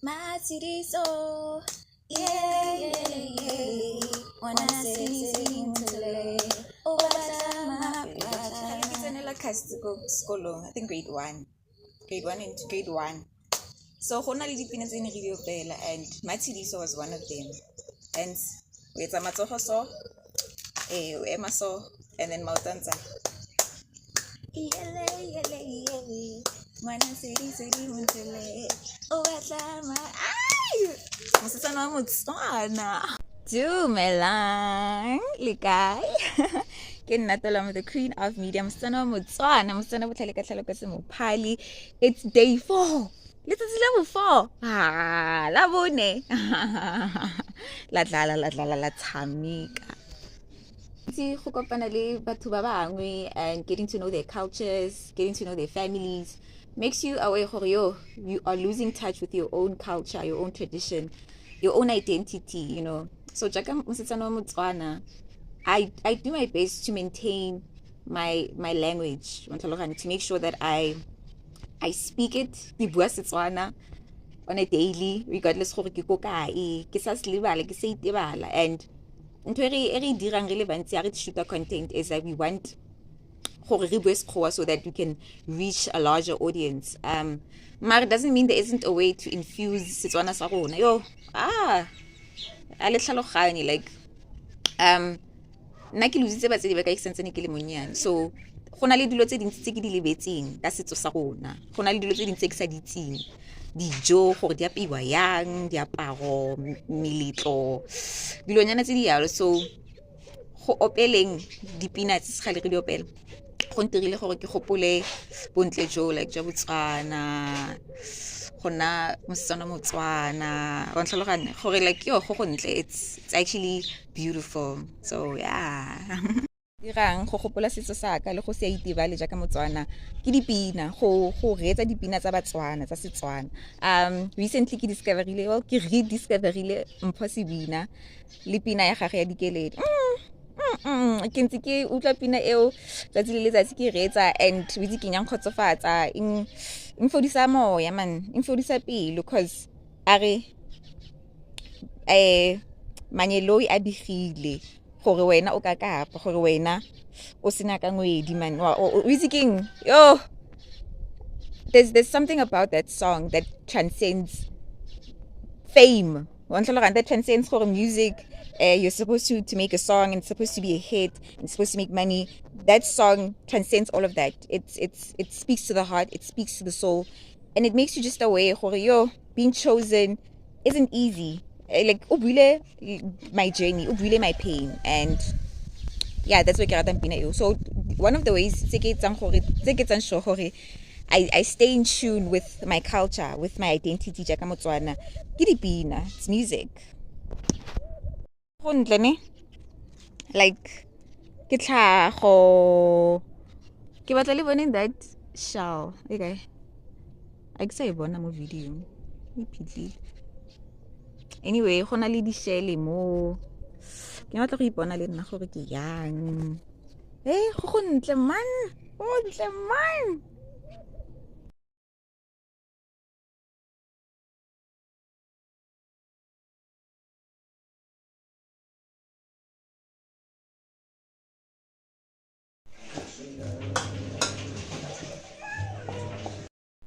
Matshidiso, yeah, yeah, yeah. Ngwana Sesintele, o batla ma- Ke tsenela cast ko sekolong, I think grade 1. Grade 1 into grade 1. So go na le dipina tse ne re di opela and Matshidiso was one of them. And o etsa matsogo so, o ema so, and then maoto a ntse a- Yele, yele, yele. Ngwana Sesintele, o batla ma- Ai! Mosetsana wa Motswana. Dumelang, le kae? Ke nna Tolamo, the queen of media, mosetsana wa Motswana, mosetsana botlhale ka tlhalo ka semophali. It's day 4. Letsatsi la bo 4. Ah, la bone. La dlala, la dlala, la tshameka. Itse go kopana le batho ba bangwe and getting to know their cultures, getting to know their families makes you aware gore yo, you are losing touch with your own culture, your own tradition, your own identity. So jaaka mosetsana wa Motswana, I do my best to maintain my language, wa ntlhaloganya, to make sure that I speak it, ke bua Setswana on a daily, regardless gore ke ko kae, ke sa se lebala, ke sa itebala. And ntho e re e dirang re le bantsi ha re shoot-a content is that we want gore re bue Sekgowa so that we can reach a larger audience. Mara it doesn't mean there isn't a way to infuse Setswana sa rona. Yo, a le tlhaloganye, nna ke lositse batsadi ba ka ke santsane ke le monnyane. So go na le dilo tse dintsi tse ke di lebetseng ka setso sa rona. Go na le dilo tse dintsi tse ke sa di itseng. Dijo, gore di apeiwa yang, diaparo, meletlo, dilonyana tse di yalo. So go opeleng dipina tse se gale re di opela, go ntirile gore ke gopole bontle jo, like jwa Botswana, go nna mosetsana Motswana, wa ntlhaloganya gore like yo go gontle, it's actually beautiful. So yeah. Dirang go gopola setso sa ka le go se itebale jaaka Motswana ke dipina, go reetsa dipina tsa Batswana, tsa Setswana. Recently ke discoverile, well, ke rediscoverile Mpho Sebina le pina ya gagwe ya Dikeledi. Ke ntse ke utlwa pina eo tsatsi le letsatsi ke reetsa, and o itse ke yang kgotsofatsa, e mfodisa moya man, e mfodisa pelo, cause a re, manyeloi a digile gore wena o ka kapa, gore wena o sena ka ngwedi man. O itse keng? Yo, there's something about that song that transcends fame. Wa ntlhaloganya? That transcends gore music, you're supposed to make a song and it's supposed to be a hit and it's supposed to make money. That song transcends all of that. It speaks to the heart, it speaks to the soul, and it makes you just aware gore yo, being chosen isn't easy. Like o buile my journey, o buile my pain, and yeah, that's why ke ratang pina eo. So one of the ways tse ke etsang gore, tse ke etsang sure gore I stay in tune with my culture, with my identity jaaka Motswana, ke dipina, it's music. Go ntle ne? Like, ke tlhago. Ke batla le boneng that shell. Okay. A ke sa e bona mo video. E phitlhile. Anyway, go na le di-shell mo. Ke batla go ipona le nna gore ke yang. Go go ntle man. Go ntle man.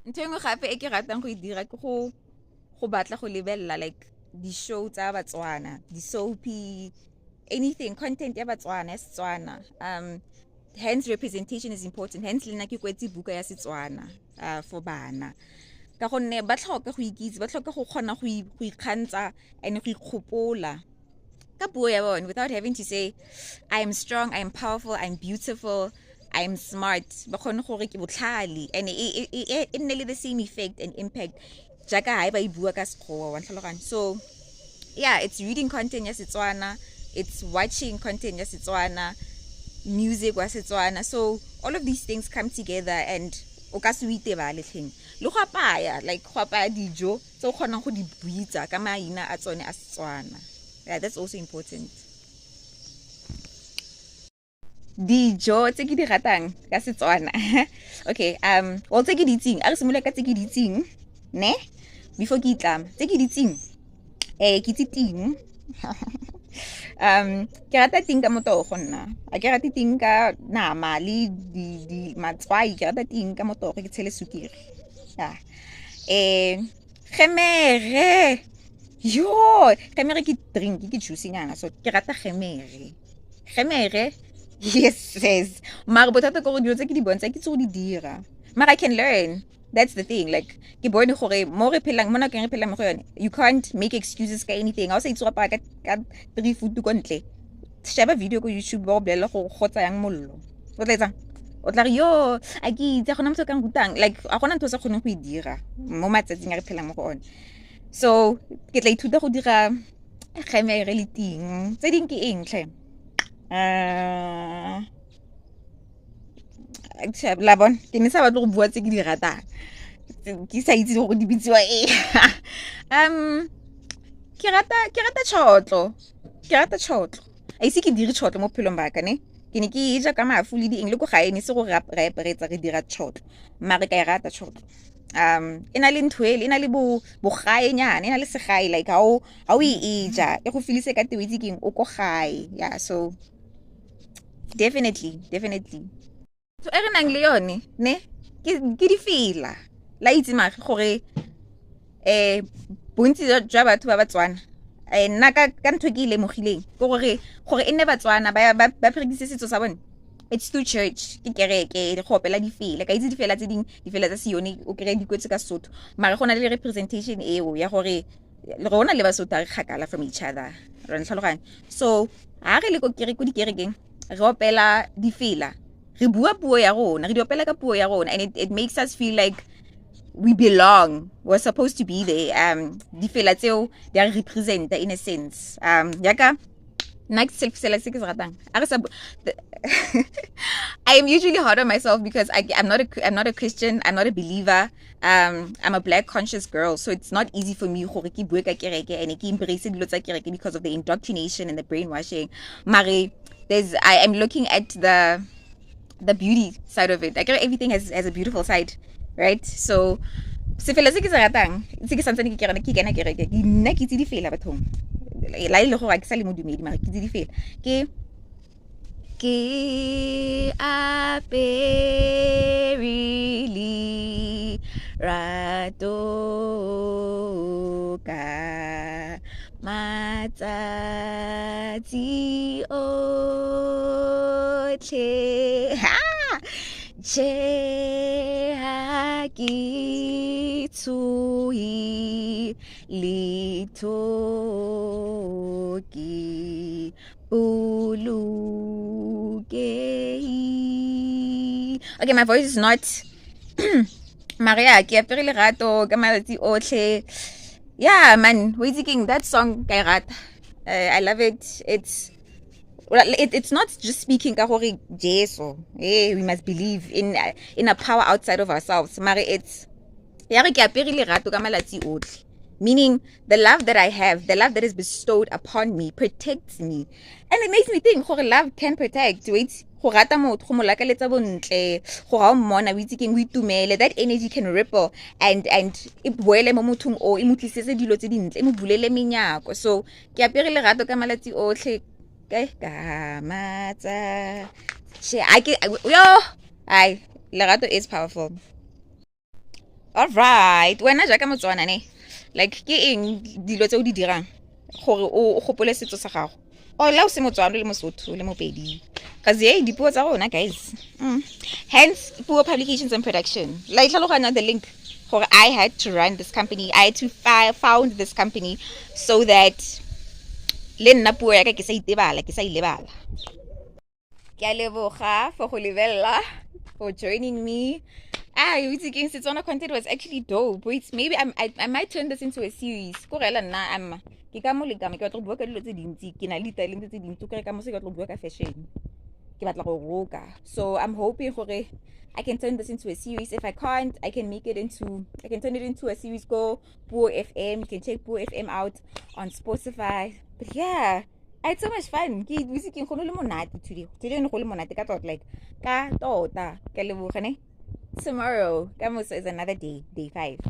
Ntho e nngwe gape e ke ratang go e dira ke go batla go lebelela di-show tsa Batswana, di-soapie, anything, content ya Batswana, ya Setswana. Hence representation is important. Hence le nna ke kwetse buka ya Setswana, for bana. Ka gonne ba tlhoka go ikitse, ba tlhoka go kgona go ikgantsha and go ikgopola ka puo ya bone without having to say I am strong, I am powerful, I am beautiful, I am smart. Ba kgone gore ke botlhale and e nne le the same effect and impact jaaka ha e ba e bua ka Sekgowa, wa ntlhaloganya. So yeah, it's reading content ya Setswana, it's watching content ya Setswana, music wa Setswana. So all of these things come together and o ka se o itebale tlheng. Le go apaya, like go apaya dijo tse o kgonang go di bitsa ka maina a tsone a Setswana. Yeah, that's also important. Dijo tse ke di ratang ka Setswana. Okay, well, tse ke di itseng, a re simolole ka tse ke di itseng, ne? Before ke itlama, tse ke di itseng, ke itse ting. Ke rata ting ka motogo nna. A ke rate ting ka nama le di matswai, ke rata ting ka motogo, ke tshele sukiri. Yeah. Gemere. Yo, gemere ke drink, ke juice nyana, so ke rata gemere. Gemere. Yes. Mara bothata ke gore dilo tse ke di bontsha ke tse go di dira. Mara I can learn. That's the thing. Like, ke bone gore mo re phelang, mo nakong re phelang mo go yone, you can't make excuses ka anything. Ha o sa itse go apara ka 3 foot ko ntle, sheba video ko YouTube ba go bolelela gore go tsayang mollo. O tla etsang? O tla re, yo, a ke itse, ga gona motho o ka nrutang. Like, ga gona ntho o sa kgoneng go e dira mo matsatsing a re phelang mo go one. So, ke tla ithuta go dira gemere le ting. Tse ding ke eng tlhe? La bona, ke ne sa batle go bua tse ke di ratang, ke sa itse gore di bitsiwa eng. Ke rata tšhotlo, ke rata tšhotlo. A ise ke dire tšhotlo mo bophelong ba ka, ne ke ne ke e ja ka mafu le di eng le ko gae, ne se gore re aperetsa re dira tšhotlo, mare ka e rata tšhotlo. E na le ntho ele, e na le bogaenyana, e na le segae, like ha o e ja e go feelise ka teng, o itse keng, o ko gae. Yeah, so definitely. So e re nang le yone ne ke difela. La itse mare gore bontsi jwa batho ba Batswana, nna ka ntho e ke e lemogileng ke gore e nne Batswana ba berekise setso sa bone, it's through church, ke kereke, go opela difela. Ka itse difela tse dingwe, difela tsa Sione, o kry-e di kwetse ka Sesotho, mare go na le representation eo ya gore rona le Basotho ha re kgakala from each other, re ntlhaloganya. So ha re le ko dikerekeng re opela difela, re bua puo ya rona, re di opela ka puo ya rona, and it makes us feel like we belong, we're supposed to be there. Difela tseo di a re representa in a sense. Yaka nna ke sela se ke se ratang. A re sa I am usually hard on myself because I'm not a Christian, I'm not a believer. I'm a black conscious girl, so it's not easy for me gore ke bue ka kereke and ke embrace dilo tsa kereke because of the indoctrination and the brainwashing. Mare there's I am looking at the beauty side of it. Like, everything has a beautiful side, right? So sefela se ke se ratang, se ke santsane ke kerana ke kena kereke, ke nna ke itse difela bathong. La e le gore ha ke sa le modumedi, mare ke itse difela. Ke apere lerato ka matsatsi otlhe. Ha! Che, ha ke tshohe letho, ke bolokehile. Okay, my voice is not Maria, ke apere lerato ka matsatsi otlhe. Yeah, man, o itse keng, that song ka e rata. I love it. It's not just speaking ka gore Jesu, hey, we must believe in a power outside of ourselves. Mare it's ya re ke apere lerato ka malatsi otlhe, meaning the love that I have, the love that is bestowed upon me, protects me. And it makes me think gore love can protect. Wait, go rata motho, go mo lakaletsa bontle, go ga o mmona, o itse keng, o itumele, that energy can ripple and e boele mo mothong o, e mo tlisetse dilo tse dintle, e mo bulele menyako. So ke apere lerato ka malatsi otlhe ka matsa. She I ke yo, ai, lerato is powerful. All right, wena jaaka Motswana ne, like, ke eng dilo tse o di dirang gore o gopole setso sa gago? Or la o se Motswana, le Mosotho, le Mopedi, cause hey, dipuo tsa rona, guys. Hence Puo Publications and Production. La itlhaloganya the link gore I had to run this company, I had to found this company so that le nna puo ya ka ke sa itebala, ke sa ilebala. Ke a leboga for go lebella, for joining me. Ah, you itse keng, Setswana content was actually dope. Wait, maybe I might turn this into a series. Ko rela nna I'm ke ka mo le ka mo, ke batla go bua ka dilo tse dintsi, ke na le ditalente tse dintsi. Kore ka mo se ke batla go bua ka fashion, ke batla go roka. So I'm hoping gore I can turn this into a series. If I can't, I can turn it into a series. Go Puo FM. You can check Puo FM out on Spotify. But yeah, I had so much fun. Ke itse ke go le monate today. Today ne go le monate ka tota, like ka tota. Ke leboga ne. Tomorrow, kamoso, is another day, day 5.